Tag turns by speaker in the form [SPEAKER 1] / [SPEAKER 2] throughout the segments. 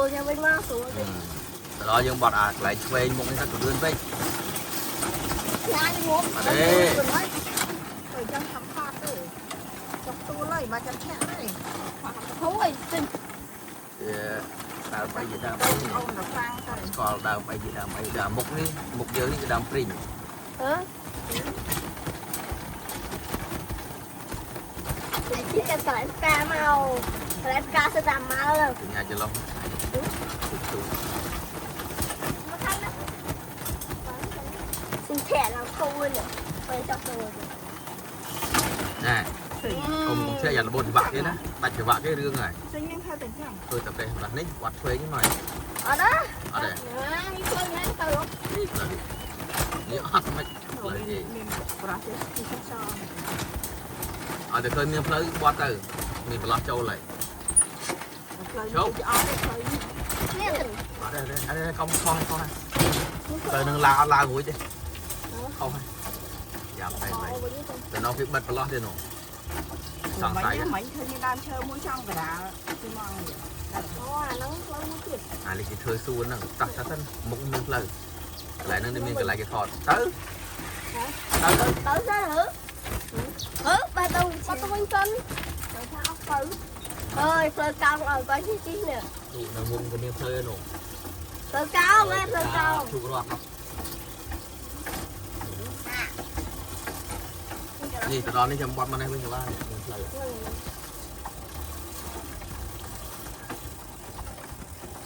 [SPEAKER 1] លញ៉ាំវិញមកស្រួល
[SPEAKER 2] ទៅដល់យើងបត់អាកន្លែងឆ្វេងមុខនេះទៅលឿនពេក
[SPEAKER 1] ខ្លាចងប់
[SPEAKER 2] អត់ទេ
[SPEAKER 3] ទៅចាំខំផាត់ទៅចុះទួលហើយមកចាំឆាក់ហើយ
[SPEAKER 1] ហូយទិញ
[SPEAKER 2] វាដើមអីជាដើមអី
[SPEAKER 3] អូនដល់ប្រាំងទៅ
[SPEAKER 2] ស្គាល់ដើមអីជាដើមអីដើមមុខនេះមុខយើងនេះគឺដើមព្រីង
[SPEAKER 1] អឺតែជិះតែកន្លែងផ្កាមកកន្លែងផ្កាសិតតែមក
[SPEAKER 2] កញ្ញាចន្លោះទូទូ
[SPEAKER 1] មកខាងនេះសុំធាក់ឡើងគូនពេលចុះទៅ
[SPEAKER 2] ណែកុំកុំធ្លាក់យ៉ាងរបូតច្បាក់គេណាបាច់ច្បាក់គេរឿងហើយ
[SPEAKER 3] ចេញនឹងធ្វើតែចាំ
[SPEAKER 2] ធ្វើតែពេលសម្រាប់នេះវត្តឆ្វេងហ្នឹងមក
[SPEAKER 1] អត់ទេ
[SPEAKER 2] អត់ទេ
[SPEAKER 1] នេះខ្លួនហ្នឹងទៅ
[SPEAKER 2] នេះផ្លូវនេះអត់មិនផ្លូវគេ
[SPEAKER 3] មានប្រោះទេគឺចោះ
[SPEAKER 2] ឲ្យតែឃើញមានផ្លូវបត់ទៅមានប្រឡោះចូលហើយ
[SPEAKER 3] ផ្លូវនេះអត់ទេផ្លូវនេះ
[SPEAKER 1] នេះ
[SPEAKER 2] អត់ទេអត់ទេកុំខំខំផ្លូវនឹងឡើងអត់ឡើងរួចទេខុសហើយយ៉ាប់ទៅ
[SPEAKER 1] អូ
[SPEAKER 2] វិញ
[SPEAKER 1] វិញទៅ
[SPEAKER 2] តែនោះគេបិទប្រឡោះទៀតនោះសង្ស័យ
[SPEAKER 3] មិញឃើញមានដើមឈើមួយចង់កដាលពីមកនេះ
[SPEAKER 1] អូអាហ្នឹងផ្លូវមួយទៀត
[SPEAKER 2] អានេះគេធ្វើសួនហ្នឹងតោះតោះទៅមុខមានផ្លូវកន្លែងហ្នឹងមានកន្លែងគេថតទៅទៅទៅ
[SPEAKER 1] ទៅសិនហឺហឺបែរទៅបាត់ទៅវិញសិនទៅថាអស់ទៅអើយផ្លូវកោងឲ្យគាត់ជិះជិះនេះ
[SPEAKER 2] ទូនៅមុខក៏មានផ្លូវនោះ
[SPEAKER 1] ផ្លូវកោងហ៎ផ្លូវកោង
[SPEAKER 2] ទូរត់នេះទៅដល់នេះចាំបត់មកនេះវិញក៏បានមានផ្លូវ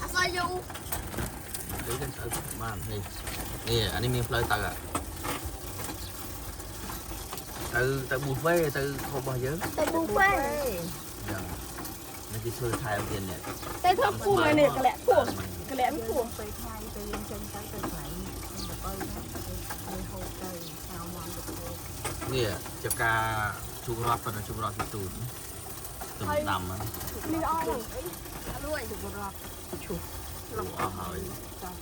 [SPEAKER 1] អត់យូរ
[SPEAKER 2] ទៅទៅទៅបាននេះនេះអានេះមានផ្លូវទៅទៅទៅប៊ូហ្វេទៅខុសរបស់យើង
[SPEAKER 1] ទៅប៊ូហ្វេ
[SPEAKER 2] យ៉ាងនេះគេធ្វើថែមទៀតនេះ
[SPEAKER 1] ទៅធ្វើគូមកនេះកលាក់គូកលាក់គូ
[SPEAKER 3] ពេលថ្ងៃទៅយើងចេញទៅទៅកន្លែងទៅទៅទៅហូបទៅហៅមកទៅ
[SPEAKER 2] នេះជាការជូរត់ប៉ុន្តែជូរត់ពីទូនទំដាំហ្នឹង
[SPEAKER 1] នេះអស់អលួយ
[SPEAKER 3] ទៅរត់ឈូស
[SPEAKER 2] លក់អស់ហើយ
[SPEAKER 3] ចោះ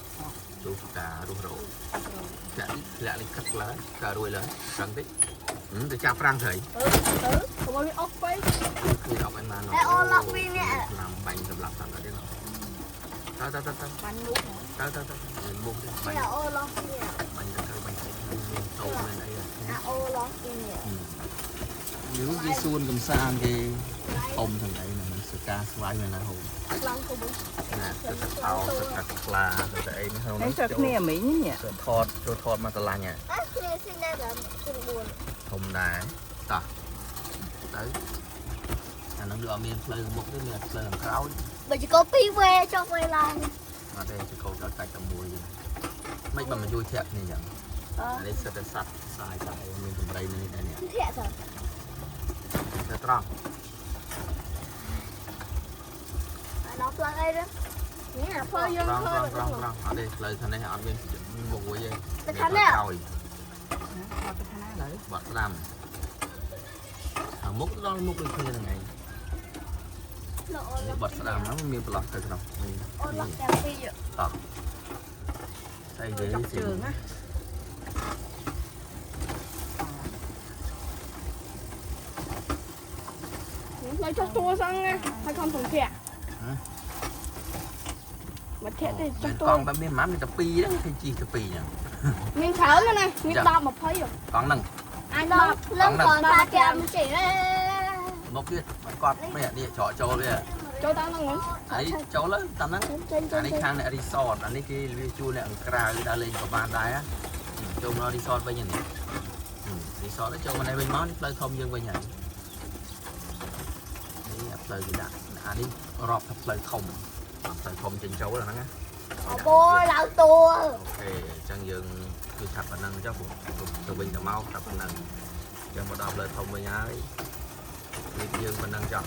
[SPEAKER 2] ជូរការរុះរោធ្លាក់ធ្លាក់លេខខិតឡើយការរួយឡើយប្រឹងតិចទៅចាប់ប្រាំងត្រី
[SPEAKER 1] ទៅទៅកុំឲ្យវាអស់ពេក
[SPEAKER 2] គឺអត់ឲ្យបាន
[SPEAKER 1] តែអូឡោះពីរនាក់
[SPEAKER 2] ឆ្នាំបាញ់សម្រាប់សត្វអត់ទេណោះទៅទៅទៅទៅ
[SPEAKER 3] បាញ់មុខ
[SPEAKER 2] ទៅទៅទៅមានមុខទេបាញ់
[SPEAKER 1] នេះអូឡោះពីរនាក់
[SPEAKER 2] បាញ់ទៅទៅបាញ់ទៅមានតោមានអី
[SPEAKER 1] អាអូឡោះពីរនាក់
[SPEAKER 2] យូរគេសួនកំសាន្តគេអុំទាំងអីហ្នឹងសកាស្វាយមែនណាហូ
[SPEAKER 1] ឡើងទៅវិញ
[SPEAKER 2] ណាទៅទៅតោទៅទៅខ្លាទៅទៅអីហ្នឹង
[SPEAKER 3] នេះចូលគ្នាមិញនេះ
[SPEAKER 2] ចូលថតចូលថតមកតឡាញ់ហ่ะ
[SPEAKER 1] អត់គ្នាស៊ីណាស់ដល់គុណ4
[SPEAKER 2] ធំដែរតោះទៅអាហ្នឹងដូចអត់មានផ្លូវមុខទេមានផ្លូវខាងក្រោយ
[SPEAKER 1] បើចកពីរវេចុះវេឡើង
[SPEAKER 2] អត់ទេចកដល់កាច់តែមួយទេមិនបើមកជួយធាក់គ្នាអញ្ចឹង
[SPEAKER 1] អឺ
[SPEAKER 2] អានេះសិតតែសត្វសាយតែមានកម្រីនៅនេះដែរនេះ
[SPEAKER 1] ធាក់ទៅ
[SPEAKER 2] តែត្រង់
[SPEAKER 1] ដល់ផ្លូវអីទៅនេះអាផ្លូវយើង
[SPEAKER 2] ត្រង់
[SPEAKER 1] ឃើញ
[SPEAKER 2] ត្រង់ត្រង់ត្រង់អត់ទេផ្លូវខាងនេះអត់មានមុខរួចទេ
[SPEAKER 1] ទៅខាងនេះ
[SPEAKER 2] ក្រោយ
[SPEAKER 3] អត់ទៅខាងណាឡើយ
[SPEAKER 2] បាត់ស្ដាំខាងមុខដល់មុខដូចគ្នាហ្នឹងឯង
[SPEAKER 1] អូ
[SPEAKER 2] នេះបាត់ស្ដាំហ្នឹងមានប្រឡោះទៅក្នុងនេះ
[SPEAKER 1] អូឡោះតែពីរ
[SPEAKER 2] តោះស្អីគេ
[SPEAKER 3] ចុក
[SPEAKER 2] ស៊ី
[SPEAKER 3] ជើងណា
[SPEAKER 1] នៅចុះតួសឹងណាហើយខំសង្ធាក់មកធាក់ទេចុះតួ
[SPEAKER 2] កង់បែបមានប៉ុន្មានមានតែពីរហ្នឹងគេជិះតែពីរហ្នឹង
[SPEAKER 1] មានច្រើនណាស់មាន10 20
[SPEAKER 2] កង់ហ្នឹង
[SPEAKER 1] អាច10លឹងគាត់ថាគេអត់ជិះ
[SPEAKER 2] មកទៀតគាត់នេះនេះច្រកចូលវា
[SPEAKER 1] ចូលតាមហ្នឹង
[SPEAKER 2] អានេះចូលទៅតាមហ្នឹង
[SPEAKER 1] ចេញចេញ
[SPEAKER 2] អានេះខាងអ្នក resort អានេះគេវាជួលអ្នកក្រៅដើរលេងក៏បានដែរចូលមក resort វិញនេះ resort ចូលមកនេះវិញមកនេះផ្លូវធំយើងវិញហើយនេះផ្លូវគេដាក់អានេះរាប់ថាផ្លូវធំផ្លូវធំចេញចូលហ្នឹងណា
[SPEAKER 1] អូបយឡើងតួ
[SPEAKER 2] OK អញ្ចឹងយើងគឺថាប៉ុណ្ណឹងចុះទៅវិញទៅមកថាប៉ុណ្ណឹងអញ្ចឹងមកដល់ផ្លូវធំវិញហើយនេះយើងប៉ុណ្ណឹងចុះ